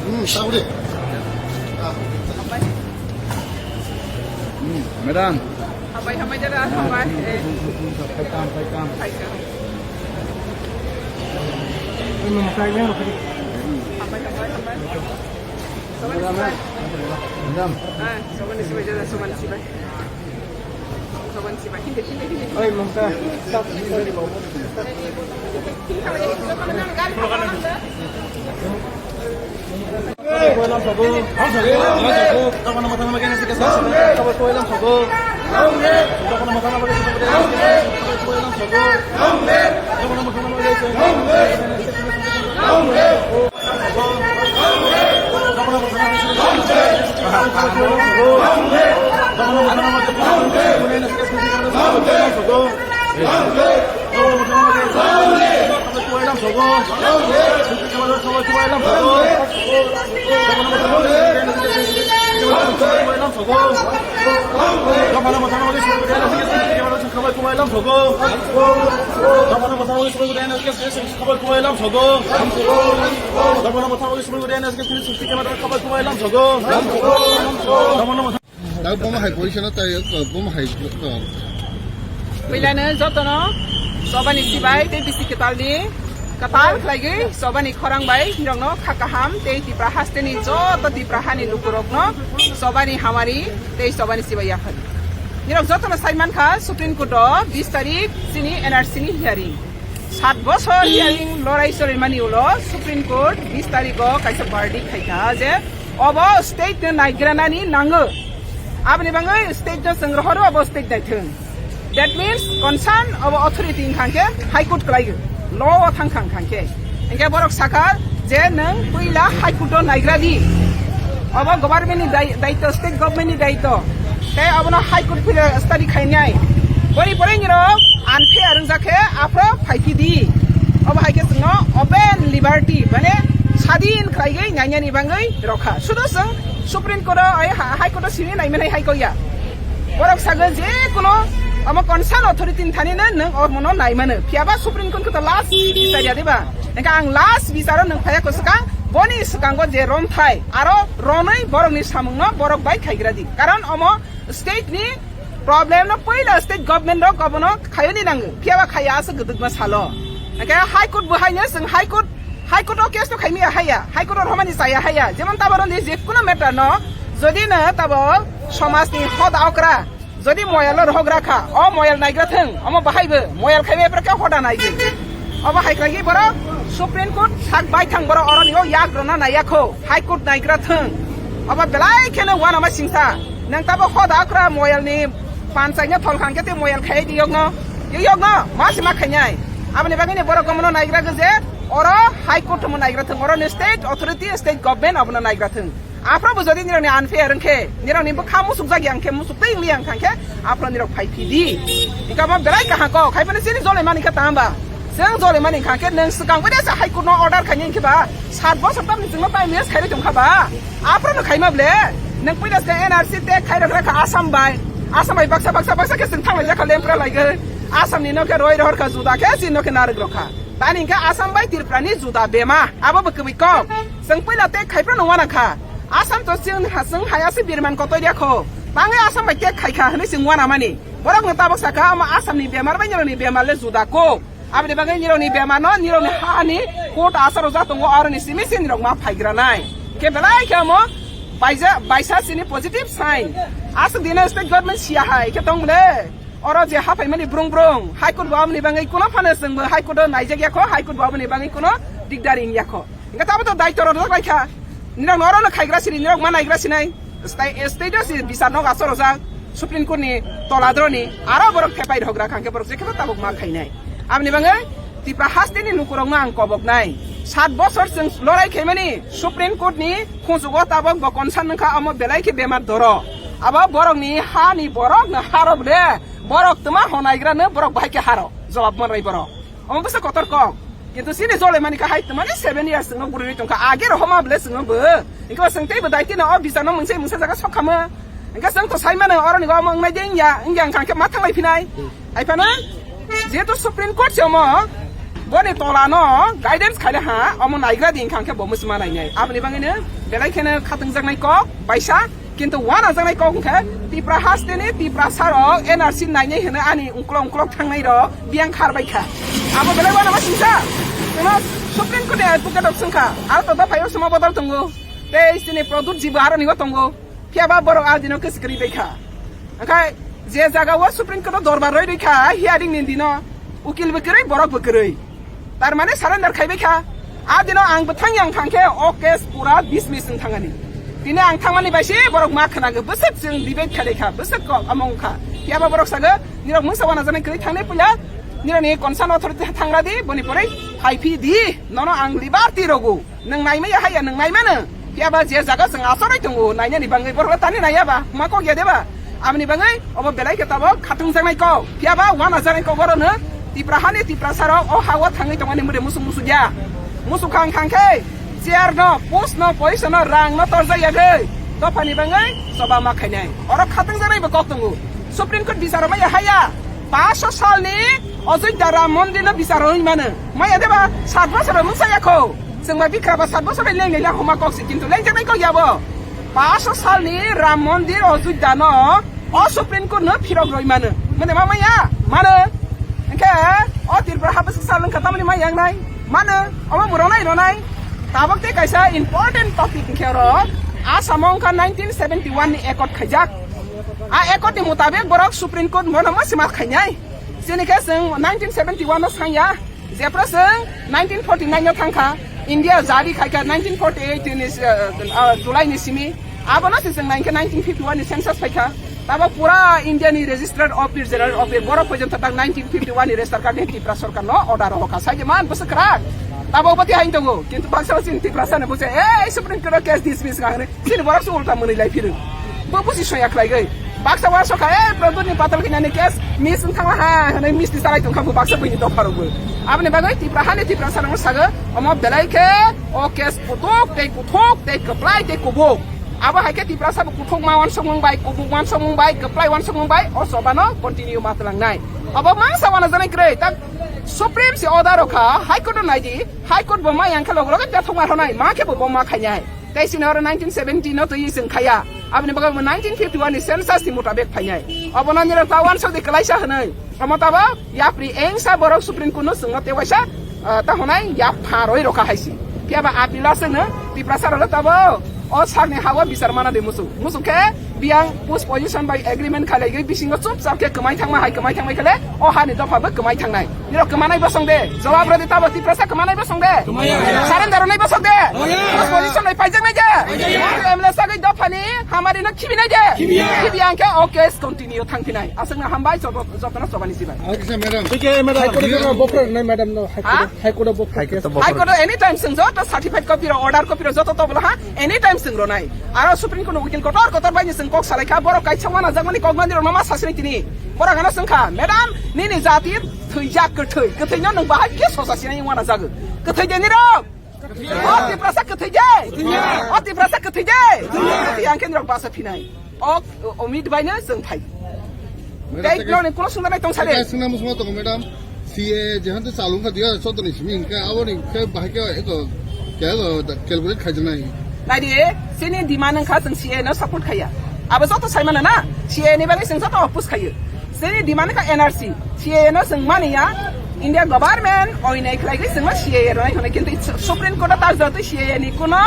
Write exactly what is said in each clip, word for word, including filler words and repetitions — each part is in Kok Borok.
Hmm, saudi. Hmm, madam. Hambai, hambai, jada, hambai. Eh. Phaikam, phaikam. Phaikam. Hambai, hambai, hambai. Madam. Ah, soban sibai, jada, soban sibai. Oi, Mamta. Dak bomo hai position o tai, bomo hai, Puilano jotono sobani sibai tei bisi kwtalni kwtal khlaigwi sobani khorang bai nirokno kha kaham tei Tipra hasteni joto Tipra hani lukurokno sobani hamari tei sobani sibai yaphar. Nirok jotono sai mankha Supreme Court o bis tarik chini N R C ni hearing. Sat bosor hearing lorai chorwi mani ulo Supreme Court bis tariko kaisa verdict khaikha je obo state no naigranani nango. Aboni bangwi state no chwng rohoro obo state naithwng. That means concern obo authority wngkha khe High Court kwlaigo, law o thangkha wngkha khe. Hinkhe borok sakha je nwng puila High Court o naigra di. Obo government ni dai-, daitw, state government ni daitw. Tei abono High Court phira study khainai. Boni pore nirok unfair wngjak khe aphro phaiphi di. Obo hai khe chwngno open liberty, mane sadin khlaigwi nainani bangwi rokha. Sudo chwng Supreme Court o, ai, ha-, High Court o simi naimanai hai kok ya. Borok sago je kuno omo concern authority ni thani no nwng omono naimano. Phiyaba Supreme Court khe to last bichar ya diba? Hinkhe ang last bicharo nwng phaiya kwswkang, boni swkango je romthai, aro ronwi borokni samungno borok bai khaigra di. Karon omo state ni problem no puila state government rok obono khayoni nango. Phiyaba khaya aswk gwdwkma salo. Hinkhe High Court bo haino chwng High Court, High Court o case no khaimaya haya, High Court o romani chaya haya. Jemon taboro ni jekuno matter no jodi no tabo somaj ni hoda okra, jodi moyal o rohok rakha, o moyal naigra thwng, omo bahai bo moyal khai bai khe hoda nai di. Obo hai khlai borok Supreme Court sak bai thang borok oroni o yak rona nai yakho, High Court naigra thwng. Obo belai kheno uanama singsa. Nang tabo hoda okra moyal ni panchai no thol khang khe te moyal khai di yokno. Yo yokno, ma se ma khainai. Aboni bagwi ni borok omono naigra gwi je oro High Court mo naigra thwng, oro ni state authority, state government obono naigra thwng. Aphro bo jodi nirokni unfair wngkhe, nirokni bwkha musukjak ya wngkhe, musuk twi wngli ya wngkha khe, aphro nirok phai phi di. Ika bo belai kaham kok, hai phano chini jole mani khe tang ba? Chwng jole mani kha khe, nwng swkang bai de sa High Court no order khaini wngkhe ba, sat bosor tamni chwngno time waste khairi tongkha ba? Aphro no khaima ble, nwng puila se N R C tag khai rok rakha Assam bai, Assam bai baksa, baksa, baksa khe chwng thang lai jakha lempra laigwi, Assam ni no khe roi rohor kha juda khe, chini no khe narwk rok kha. Tani hwnkhe Assam bai Tripura ni juda bema, abo bo kwbwi kok. Chwng puila tag khai phano uana kha. Assam to chwng ha-, chwng haya se birman kotoi ya kho. Tangwi Assam bai tag khai kha hwnwi chwng uana mani. Borok no tabok saka, omo Assam ni bemar bai nirok ni bemar le juda kok. Aboni bagwi nirok ni bemar no nirok ni ha ni court asaro ja tongo, aro ni simi se nirok ma phaigra nai. Khe belai khe omo baisa, baisa sini positive sign. Aswk dino state government siya hai khe tong le. Oro je haphaimani brung brung, High Court bo aboni bagwi kuno phano chwngbo High Court o naijak ya kho, High Court bo aboni bagwi kuno dikdari wng ya kho. Hingke tamo to daityo rok rok lai kha. Nirok no oro no khaigra sini, nirok ma naigra sinai. Stai-, state o si bisar nok asor ojak, Supreme Court ni tola doro ni, aro borok thepai rok gra kha, hingke borok je khe bo tabok ma khainai. Aboni bagwi Tipra haste ni lukurokno ang koboknai. Sat bosor chwng lorai khaimani Supreme Court ni khunjugo tabok bo concern wngkha, omo belai khe bemar doro. Abo borokni hani borokno haro ble, borok twma honaigrano borok bahai khe haro. Jawab manai borok. Omo bwsa kotor kok. Kintu chini jole mani kha hai twmani seven years chwngno gurui tongkha. Age rohoma ble chwngno bo. Hingke bo chwng teibo daitino o bisarno mungsa mungsa jaga sok khamo. Hwnkhe chwng to sai mano, oroni omo wngnai de wngya, wngya wngkha khe ma thanglai phinai. Hai phano, jehetu Supreme Court se omo, boni tola no guidance khaile ha, omo naigra di wngkha khe bo muchima nainai. Aboni bagwi no belai kheno khatungjaknai kok, baisa, kintu wanajaknai kok wngkha, Tipra haste ni Tiprasa rok N R C nainai hwno ani ungkolok ungkolok thangnai rok biyang khar bai kha. Abo belai wanama singsa, chwngno Supreme Court ni advocate rok swngkha, aro to dophai o suma bodol tongo, tei chini Pradyut ji bo aroni o tongo. Phiya ba borok a dino case kwrwi bai kha. Hwnkhe je jaga o Supreme Court o dorbar rwi rwi kha, hearing ni dino ukil bo kwrwi, borok bo kwrwi. Tar mane surrender khai bai kha. A dino ang bo thang yang thang khe o case pura dismiss wng thangani. Tini ang thangmani bai se borok ma khwnago, bwswk chwng debate khalai kha, bwswk kok among kha. Phiya ba borok sago, "Nirok mungsa wana jani kwrwi thangnai puila, nirok ni concern authority thangra di, boni pore hai phi di, nono ang liberty rogo." Nwng naimaya haya, nwng naimano. Phiya ba je jaga chwng achorwi tongo, nainani bangwi borok tani naiya ba, ma kok ya de ba? Aboni bangwi obo belai khe tabok khatungjaknai kok. Phiya ba wanajaknai kok oro no Tipra hani Tiprasa rok o ha o thangwi tongmani mure musuk musuk ya. Musuk khang khang khe chair no, post no, position no, rang no torjak ya de. Dophani bangwi choba ma khainai. Oro khatungjaknai bo kok tongo. Supreme Court bichar maya haya. Paso salni Ojoi da Ram Mondir no bichar rwi mano. Maya de ba sat bosor mungsa ya kho. Chwng bai bikra ba sat bosor bai lenglai la homa kok se, kintu lengjaknai kok ya bo. Paso salni Ram Mondir Ojoi da no o Supreme Court no phirok rwi mano. Mane ma maya? Mano. Hwnkhe o Tripura ha bwswk sal wngkha tamoni ma yang nai? Mano. Omo bo ronai ronai. Tabok tei kaisa important topic hwnkhe oro Assam o wngkha nineteen seventy one ni accord khaijak. A accord ni mutabik borok Supreme Court mono ma sima khainai. Chini khe chwng nineteen seventy one no sangya, jephru chwng nineteen forty nine no thangkha, India jari khaikha nineteen forty eight ni, uh, uh, July ni simi. Abono se chwng nainkhe nineteen fifty one ni census phaikha. Tabo pura India ni Registrar of the General of the borok pojonto tak nineteen fifty one ni register card ni Tripura sorkar no order rohorkha. Sai je man bwswk kwrak. Tabo bwtwi hain tongo, kintu baksa chini Tiprasa no buse, "Ei, Supreme Court o case dismiss kha," hwnwi. Chini borok se ulta mwnwi lai phirwng. Bo busi soya khlaigwi. Baksa wa sokha, "Eh, Pradyut ni patal khinani case miss wng thangla ha," hwnwi misti salai tongkha bo baksa buini dopha rokbo. Aboni bagwi Tripura hani Tiprasa rokno sago, omo belai khe o case kuthuk tei kuthuk tei kwplai tei kubuk. Abo hai khe Tiprasa bo kuthuk ma wansukmung bai, kubuk wansukmung bai, kwplai wansukmung bai, o choba no continue ma twlangnai. Obo mangsa wanajaknai kwrwi, tak Supreme se order rokha, High Court no naidi, High Court bo ma yang khe logo logo tethok ma rwnai, ma khe bo bo ma khainai. Tei chini oro nineteen seventy no twi chwng khaya. Aboni bagwi bo nineteen fifty one ni census ni mutabik phainai. Obono nini ta wansok di kwlaisa hwnwi. Omo tabo yapri engsa borok Supreme Court no chwngno tei waisa, ah, ta hwnai yapha roi rokha hai si. Phiya ba appeal aswkno Tiprasa rok tabo o sakni hago bichar mana de musu. Musu khe biyang post position by agreement khalai gwi bisingo chupchap khe kwmai thangma hai kwmai thangmai khale o hani dopha bo kwmai thangnai. Nirok kwmanai bosong de, jawab rodi tabo Tiprasa kwmanai bosong de. Kwmaya. Surrender ronai bosong de. Kwmaya. Position bai paijak nai de. Kwmaya. M L A sagwi dophani hamari no khibi nai de. Khibiya. Khibiya angkhe o case continue thang phinai. Aswk na hambai joto, joto no chobani sibai. Okay, sir, madam. Thik he, madam. High Court no bopra nai, madam, no. High Court, High Court bopra. High Court bopra. High Court anytime sing joto certified copy ro order copy ro joto tobla ha anytime sing ronai. Aro Supreme Court no ukil kotor kotor bai ni sing kok salai kha borok kaisa wana jakmani kok mani rok no ma sasini tini. Borok ano sing kha, "Madam, nini jati thwijak kwthwi. Kwthwi no nwng bahai khe sosa sinai wana jago. Kwthwi de nirok." O Tiprasa kwthwi de. O Tiprasa kwthwi de. Kwthwi ang khe nirok basa phinai. O, o mit bai no chwng phai. Madam, tei tei noni kuno sungda nai tong sare. Tei sungna musma tongo, madam. C A A jehan to chalung kha diya sotoni simi hingka aboni khe bahai khe eko kelo calculate khaijak nai. Nai di, chini demand wngkha chwng C A A no support khaiya. Abo joto sai mano na, C A A ni bagwi chwng joto oppose khaio. Chini demand wngkha N R C, C A A no chwng mani ya, India government oinai khlai gwi chwngno C A A rwnai hwnwi, kintu Supreme Court o tak jotoi C A A ni kuno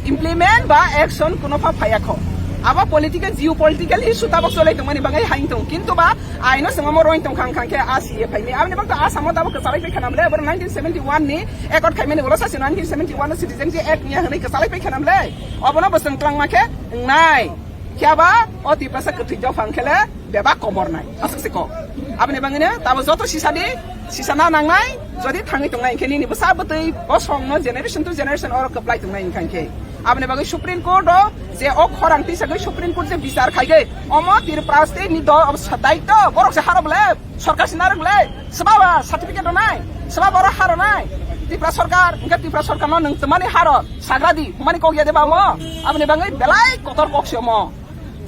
implement ba action kuno pha phaiya kho. Abo political, geopolitical issue tabok cholai tongmani bagwi hain tong, kintu ba aino chwng omo roin tong khang khang khe a C A A phaini. Aboni bagwi Assam o tabok kwchalai pai khanam le, abo nineteen seventy one ni accord khaimani ulo sasi nineteen seventy one o Citizenship Act ni hwnwi kwchalai pai khanam le. Obono bo chwng twlangma khe wngnai. Khiyaba o Tiprasa kwthwi dophang khele bebak komor nai. Aswk se kok. Aboni bagwino tabo joto sisa di, sisa na nangnai, jodi thangwi tongnai, hinkhe nini bwsa bwtwi bosongno generation to generation oro kwplai tongnai hinkha hinkhe. Aboni bagwi Supreme Court o je o khorang tisagwi Supreme Court je bichar khaigwi, omo Tripura state ni do-, daityo, borok se haro bole. Sorkar se narwk le, swba ba certificate rwnai, swba ba oro ha rwnai. Tripura sorkar, hwnkhe Tripura sorkar no nwng twmani ha rw, sagra di, hwnmani kok ya de ba omo? Aboni bagwi belai kotor kok se omo.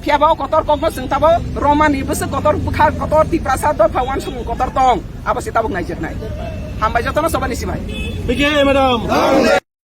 Kebo kotor kokno chwng tabo Romani bwswk kotor bwkha kotor Tiprasa dopha uansukmung kotor tong abo se tabuk naijaknai. Hambai jotono sobani sibai. P K madam.